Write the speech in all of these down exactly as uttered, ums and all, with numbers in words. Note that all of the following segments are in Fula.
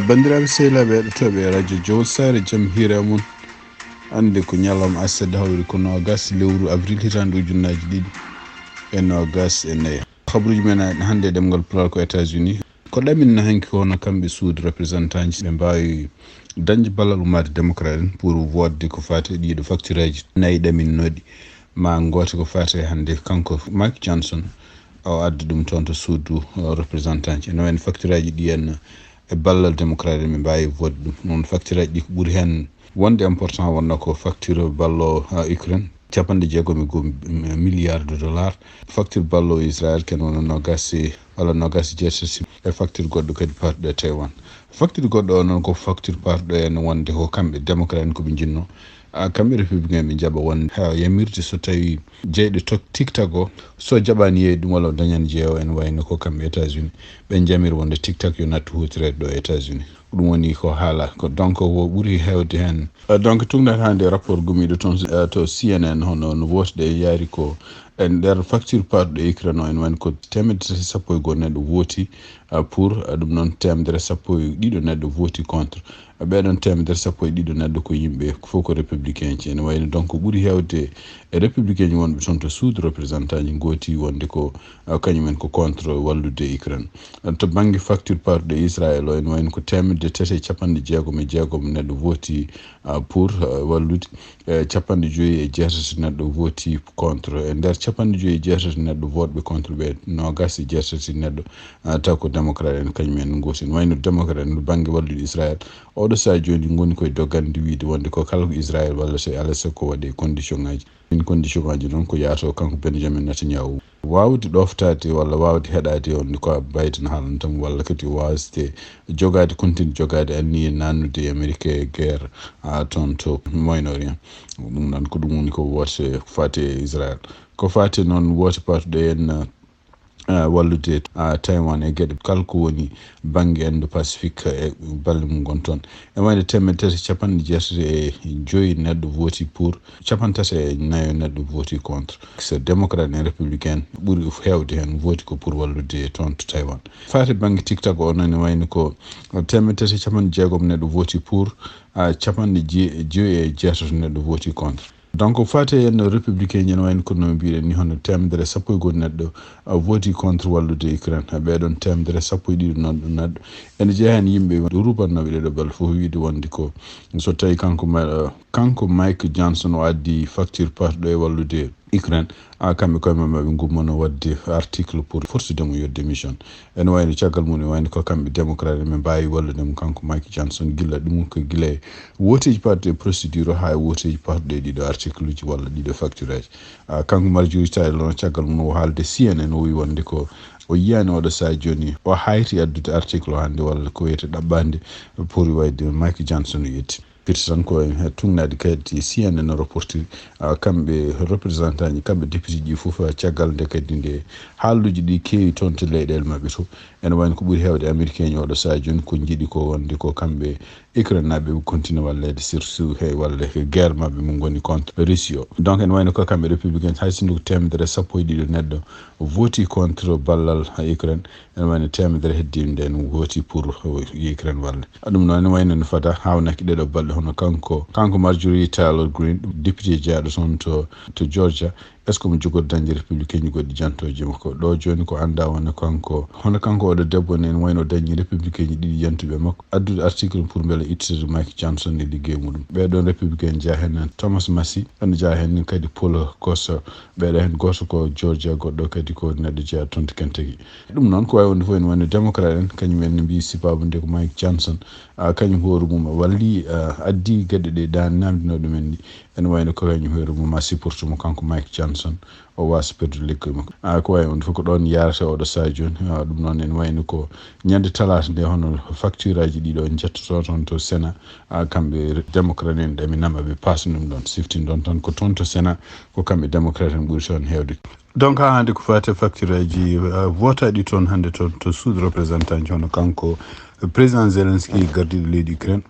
Banndiraaɓe sehilaaɓe heɗotooɓe radio Jowol Saare, jam hiire mon. Hannde ko ñalawma aset, hawri ko noogas lewru avril hitaande ujunnaaji ɗiɗi e noogas e nayi. Habruuji men hannde e ɗemngal Pulaar ko États-Unis. Ko ɗamin na hanki ko hono kamɓe suudu représentant ji ɓe mbaawi dañde ballal ummaade démocrate en pour wootde ko faati e ɗiɗo facture aji nayi ɗaminnooɗi. Ma gooto ko faati e hannde kanko Mike Johnson, o addi ɗum toon to suudu, o, représentant ji. Ene wayno facture aji ɗi en e ballal démocrate en ɓe mbaawi wootde ɗum. Noon facture aji ɗi ko ɓuri heen wonde important wonno ko facture ballo, a, Ukraine, capanɗe jeegom e goho milliard de dollars. Facture ballo Israël ken wonno noogas e, walla noogas e jeetati e facture goɗɗo kadi parɗo e Taiwan. Facture goɗɗo o noon ko facture parɗo en wonde ko kamɓe démocrate en ko ɓe njinno. A, kamɓe républicain ɓe njaɓa wonde ha yamirde so tawi jeyɗo tok-, TikTok o, so jaɓaani yeeyde ɗum walla o dañan jeewo en wayno ko kamɓe États-Unis. Ɓe njamir wonde TikTok yo nattu huutoreede ɗo e États-Unis. Ko ɗum woni ko haala. Ko donc ko ɓuri heewde heen. Eh, donc, tuugnaade hannde rapport gumiiɗo toon, eh, to C N N, hono no wootde yaari ko e nder facture parɗo Ukraine o, en wayno ko teemedde tati sappo e goho neɗɗo wooti, eh, pour, eh, ɗum noon teemedere sappo e ɗiɗo neɗɗo wooti contre. Eh, ɓeɗon teemedere sappo e ɗiɗo neɗɗo ko yimɓe fof ko républicain ji. Ene wayno donc ko ɓuri heewde e républicain ji wonɓe toon to suudu représentant ji ngooti wonde ko, eh, kañum en ko contre wallude Ukraine. Eh, to bannge facture parɗo Israël o, ene wayno ko teemedde tati e capanɗe jeegom e jeegom neɗɗo wooti, ah, pour, ah, wallude. Eh, capanɗe joyi e jeetati neɗɗo wooti contre. E nder capanɗe joyi e jeetati neɗɗo wootɓe contre ɓe, noogas e jeetati neɗɗo, ah, taw ko démocrate en kañum en ngooti. Ene wayno démocrate en to bannge wallude Israël. Oɗo sahaa jooni ngoni koye dogande wiide wonde ko kala ko Israël wallata e alaa e sago ko waɗe e condition ngaji. Ɗin condition ngaji noon ko yaato kanko Benjamin Netanyahu waawde ɗoftaade walla waawde heɗaade on ko Biden haalanta mo, walla kadi waasde jogaade, continue jogaade anniye naannude e Amerique e guerre, a, toon to Moyen-Orient. Ɗum noon ko ɗum woni ko woote faati e Israël. Ko faati noon woote paatuɗo en, a, wallude, a, Taiwan e geɗe kala ko woni bannge Indo-Pacifique e balle mum ngon toon. E wayde teemedde tati e capanɗe jeetati e joyi neɗɗo vooti pour, capanɗe tati e nayo neɗɗo vooti contre. So démocrate en républicain ɓuri heewde heen vooti ko pour wallude toon to Taiwan. Faati bannge TikTok o noon, ne wayno ko teemedde tati e capanɗe jeegom neɗɗo vooti pour, a, capanɗe je-, joyi e jeetati neɗɗo vooti contre. Donc, faati e no républicain ji, ene wayno ko no mbiɗen ni, hono teemedere sappo e goho neɗɗo, a, vooti contre wallude Ukraine. Ɓeɗon teemedere sappo e ɗiɗo noon ɗum neɗɗo. Ene jeyaa heen yimɓe ruubannooɓe ɗeɗo balɗe fof wiide wonde ko so tawi kanko ma-, kanko Mike Johnson o addi facture parɗo e wallude Ukraine, a, kamɓe koye maɓɓe ɓe ngummono waɗde article pour forsude mo yo démission. Ene wayno caggal mum, ene wayno ko kamɓe démocrate ɓe mbaawi wallude mo kanko Mike Johnson gila ɗum ko gila e wooteeji paatuɗi e procédure o haa e wooteeji paatuɗi e ɗiɗo article uji walla ɗiɗo facture aji. A, kanko Marjorie Taylor Greene caggal mum o haalde C N N o wi wonde ko o yiyaani oɗo sahaa jooni o hayti addude article o hannde walla ko wiyete ɗaɓɓande pour wayde Mike Johnson o yetti. Firti tan ko e tuugnaade kaydi C N N reportiri, a, kamɓe représentant ji, kamɓe député ji fof, a, caggal nde kadi nde haalluuji ɗi keewi toon to leyɗeele maɓɓe to. Ene wayno ko ɓuri heewde américain ji oɗo sahaa jooni ko njiɗi ko wonde ko kamɓe Ukraine naaɓe ɓe continue walleede surtout he walle he guerre maɓɓe mo ngoni contre Russie o. Donc ene wayno ko kamɓe républicain hay sinno ko teemedere sappo e ɗiɗo neɗɗo vooti contre ballal Ukraine. Ene wayno teemedere heddiinde en vooti pour Ukraine walle. Ɗum noon ene wayno no fada haawnaki ɗeɗo balɗe hono kanko, kanko Marjorie Taylor Greene, député jeyaaɗo toon to, to Georgia. Est-ce que omo jogori dañde républicain ji goɗɗi jantooji makko? Ɗo jooni ko anndaa wonde kanko, hono kanko oɗo debbo ne, ene wayno dañi républicain ji ɗiɗi jantuɓe makko. Addude article pour mbele ittude Mike Johnson e liggey muɗum. Ɓeɗon républicain jeyaa heen Thomas Massie, ene jeyaa heen kadi Paul Costa. Ɓeɗo heen gooto ko Georgia, goɗɗo kadi ko neɗɗo jeyaa toon to Kentucky. Ɗum noon ko wawi wonde fof ene wayno démocrate en, kañum en ne mbiyi sababu nde ko Mike Johnson, a, kañum hoore mum walli, a, addi geɗe ɗe dan namdino ɗumen ni. Ene wayno ko kañum hoore mum a supporte mo kanko Mike Johnson, o wasa perdude lekkol makko. A, ko wawi wonde fof ko ɗon yarata oɗo sahaa jooni. A, ɗum noon ene wayno ko ñande talaata nde hono facture aji ɗiɗo jettoto toon to Sénat. A, kamɓe démocrate en ɗe mi nama ɓe paasa ɗum ɗon, siftin ɗon tan ko toon to Sénat, ko kamɓe démocrate en ɓuri toon heewde. Donc, haa hannde ko faati e facture aji, eh, votaɗi toon hannde toon to suudu représentant ji, hono kanko président Zelensky, gardiiɗo leydi Ukraine,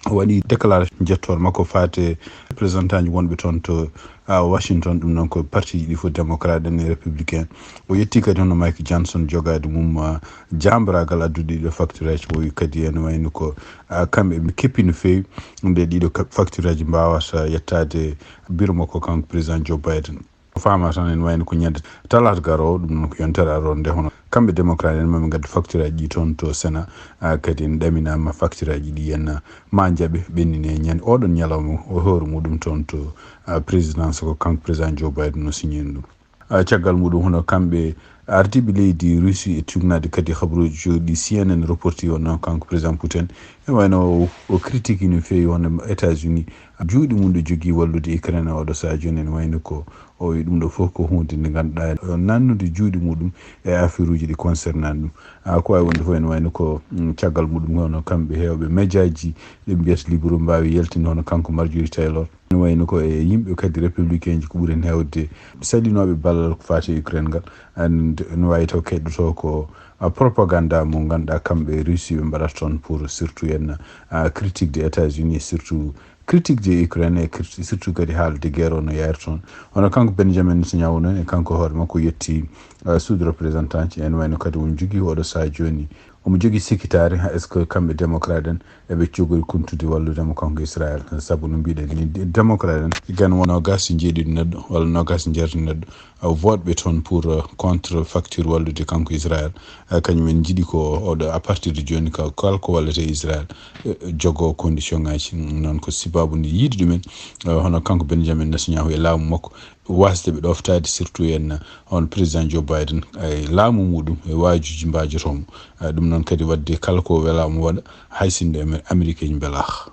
o waɗi déclaration njettoor makko faati e représentant ji wonɓe toon to Washington, ɗum noon ko parti ji ɗi fof, démocrate en e républicain. O yetti kadi hono Mike Johnson jogaade mum, ah, jaambaraagal addude ɗiɗo facture aji. O wi kadi ene wayno ko, ah, kamɓe ɓe keppi no feewi nde ɗiɗo ka-, facture aji mbaawata yettaade bureau makko kanko président Joe Biden. O faama tan ene wayno ko ñande talaata garoowo, ɗum noon ko yontere aroore nde, hono kamɓe démocrate en maɓe ngaddu facture aji ɗi toon to Sénat, ah, kadi en ɗaminaama facture aji ɗi en, ah, ma njaɓe ɓennine ñande oɗon ñalawma o hoore muɗum toon to, ah, présidence ko kanko président Joe Biden no signé en ɗum. Ah, caggal muɗum hono kamɓe ardiiɓe leydi Russie e tuugnaade kadi habaruuji jooɗi C N N reporti wonno kanko président Putin e wayno o, o critiqué no feewi hono États-Unis juuɗe mum ɗo jogii wallude Ukraine e oɗo sahaa jooni ene wayno ko o wi ɗum ɗo fof ko huunde nde ngannduɗaa nannude juuɗe muɗum e affaire uji ɗi concernani ɗum. Ah, ko wawi wonde fof ene wayno ko, mm, caggal muɗum hono kamɓe heewɓe médiaji ɗi mbiyata libéraux mbaawi yaltinde hono kanko Marjorie Taylor. Ene wayno ko e yimɓe kadi républicain ji ko ɓuri heen heewde saɗinooɓe ballal ko faati e Ukraine ngal. And ene wawi taw keɗɗoto ko, ah, propaganda mo ngannduɗaa kamɓe Russie ɓe mbaɗata toon pour surtout en, ah, critique de États-Unis, surtout critique de Ukraine e crit-, surtout kadi haalde guerre o no yahri toon. Hono kanko Benjamin Netanyahu noon e kanko hoore makko yetti, ah, suudu représentant ji. Ene wayno kadi omo jogii oɗo sahaa jooni omo jogii sikkitaare, ha, est-ce que kamɓe démocrate en eɓe cogori kuntude wallude mo kanko Israël? Sabu no mbiɗen ni, de-, démocrate en, gan won noogas e jeeɗiɗi neɗɗo walla noogas e jeetato neɗɗo, ah, vote ɓe toon pour, ah, contre facture wallude kanko Israël. Ah, kañum en njiɗi ko oɗo, à partir de jooni, ka-, kala ko wallete Israël, eh, jogo condition ngaji. Noon ko sababu nde yiide ɗumen, ah, hono kanko Benjamin Netanyahu e laamu makko wasde ɓe ɗoftaade, surtout en, on président Joe Biden e laamu muɗum e waajuji mbaajotomo. Eh, ɗum noon kadi waɗde kala ko welaama waɗa, hay sinno Amer-, Amérique en mbelaaka.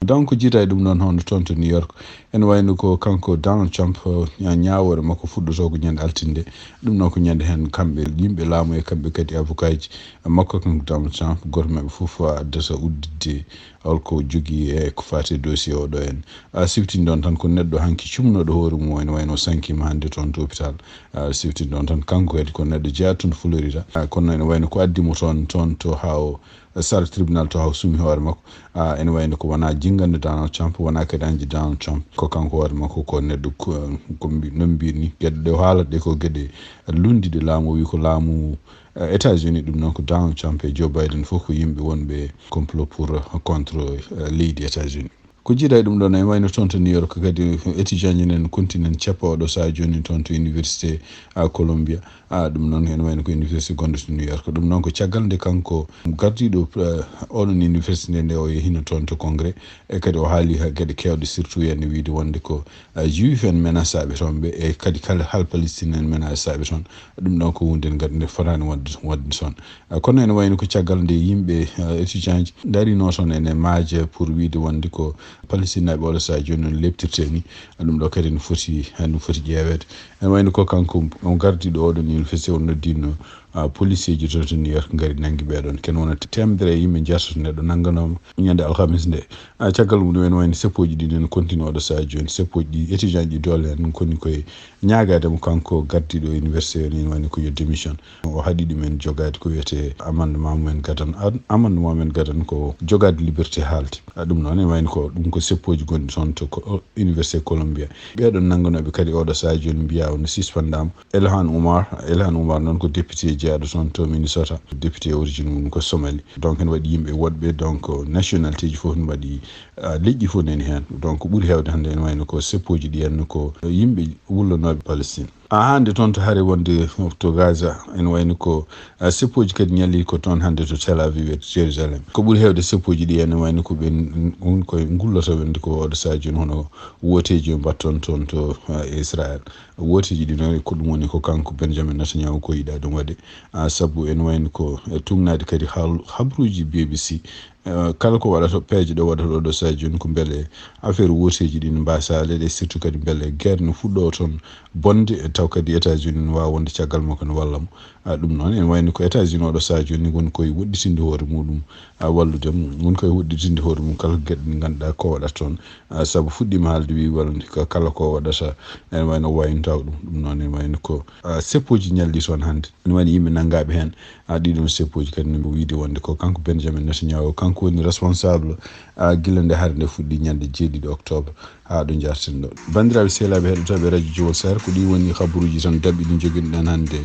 Donc, jiida e ɗum noon hono toon to New York, ene wayno ko kanko Donald Trump, eh, ña-, ñaawoore makko fuɗɗotoo ko ñande altinde. Ɗum noon ko ñande heen kamɓe yimɓe laamu e kamɓe kadi avocat ji makko, kanko Donald Trump, gooto maɓɓe fof addata udditde holko jogii e ko faati e dossier oɗo en. A siftini ɗoon tan ko neɗɗo hanki cumnoɗo hoore mum, ene wayno sankiima hannde toon to hôpital. A siftini ɗoon tan kanko kadi ko neɗɗo jeyaa toon Florida. A, kono ene wayno ko addi mo toon, toon to haa o sala tribunal to haa o sumi hoore makko. A, ene wayno ko wonaa jinngande Donald Trump, wonaa kadi añde Donald Trump. Ko kanko hoore makko ko neɗɗo ko, ko mbi-, no mbiyir ni, geɗe ɗe o haalata ɗe ko geɗe lunndiɗe laamu. O wi ko laamu, eh, États-Unis, ɗum noon ko Donald Trump e Joe Biden fof ko yimɓe wonɓe complot pour, eh, contre, eh, leydi États-Unis. Ko jiida e ɗum ɗoon, ene wayno toon to New York kadi, étudiant ji nen continent cappooɗo sahaa jooni toon to Université, ah, Columbia. Ah, ɗum noon ene wayno ko université gonɗo to New York. Ɗum noon ko caggal nde kanko gardiiɗo, eh, oɗon université nde, nde o yehino toon to congrès. E kadi o haali ha geɗe keewɗe, surtout ene wiide wonde ko, eh, juif en menasaaɓe toon ɓe, e kadi kala hal Palestine en menasaaɓe toon. Ɗum ɗon ko huunde nde nganndu-, nde fotaani waɗde, waɗde toon. Eh, kono ene wayno ko caggal nde yimɓe, eh, étudiant ji ndarino toon ene maaja pour wiide wonde ko Palestinaaɓe oɗo sahaa jooni no leptirte ni. Ɗum ɗo kadi no foti, no foti ƴeeweede. Ene wayno ko kanko on gardiiɗo oɗon université o noddino, ah, policier ji to, to New York ngari nanngi ɓee ɗoon. Ken wona teemedere e yimɓe jeetato neɗɗo nannganooma ñande alhamis nde. Ah, caggal mum ɗum ene wayno seppooji ɗi ene continue oɗo sahaa jooni. Seppooji ɗi étudiant ji doole heen koni koye ñaagaade mo kanko gardiiɗo université o, ene wayno ko yo démission. O haɗi ɗumen jogaade ko wiyetee amendement mumen gadano. Ad-, amendement mumen gadano ko jogaade liberté haalde. Ah, ɗum noon ene wayno ko, ɗum ko seppooji gonɗi toon to ko, université Columbia. Ɓee ɗoon nannganooɓe kadi oɗo sahaa jooni mbiyaa o no sispendaama. Ilhan Omar, Ilhan Omar noon ko député jeyaaɗo toon to Minnesota. Député origine mum ko Somali. Donc ene waɗi yimɓe woɗɓe, donc nationalité ji fof ene waɗi, ah, leƴƴi fof nani heen. Donc ɓuri heewde hannde ene wayno ko seppooji ɗi henno ko yimɓe wullanooɓe Palestine. Ah, hannde toon to hare wonde to Gaza, ene wayno ko, ah, seppooji kadi ñalli ko toon hannde to Tel Aviv e to Jérusalem. Ko ɓuri heewde seppooji ɗi ene wayno ko ɓen, won koye ngulloto wonde ko oɗo sahaa jooni hono wooteeji o mbatton toon to, ah, Israël. Wooteeji ɗi noon ko ɗum woni ko kanko Benjamin Netanyahu ko yiɗaa ɗum waɗe. Ah, sabu ene wayno ko, eh, tuugnaade kadi hal-, habruuji B B C. Eh, kala ko waɗata, peeje ɗo waɗata ɗo, ɗo sahaa jooni ko mbele affaire wooteeji ɗi ne mbaasa leɗe, surtout kadi mbele guerre no fuɗɗoo toon bonde, eh, taw kadi États-Unis ne waawa wonde caggal makko ne walla mo. Ah, ɗum noon ene wayno ko États-Unis oɗo sahaa jooni woni koye woɗɗitinde hoore muɗum, ah, wallude mo. Woni koye woɗɗitinde hoore mum kala geɗe ɗe ngannduɗaa ko waɗata toon. Ah, sabu fuɗɗiima haalde wi walla ko kala ko waɗata ene wayno wayno taw ɗum. Ɗum noon ene wayno ko, ah, seppooji ñalli toon hannde. Ene waɗi yimɓe nanngaaɓe heen. Ah, ɗiɗon seppooji kadi no wiide wonde ko kanko Benjamin Netanyahu, kanko Ko woni responsable a gila nde hare nde fuɗɗi ñande jeeɗiɗi octobre haa ɗo njarten ɗo. Banndiraaɓe sehlaaɓe heɗotooɓe radio Jowol Sahel, ko ɗi woni habaruuji tan daɓɓi ɗi njoginɗen hannde.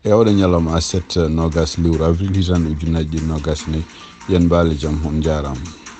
E oɗo ñalawma aset nogas lewru avril hitande ujunnaji ɗiɗi nogas nayi. Yen mbaale jam, on njaaraama.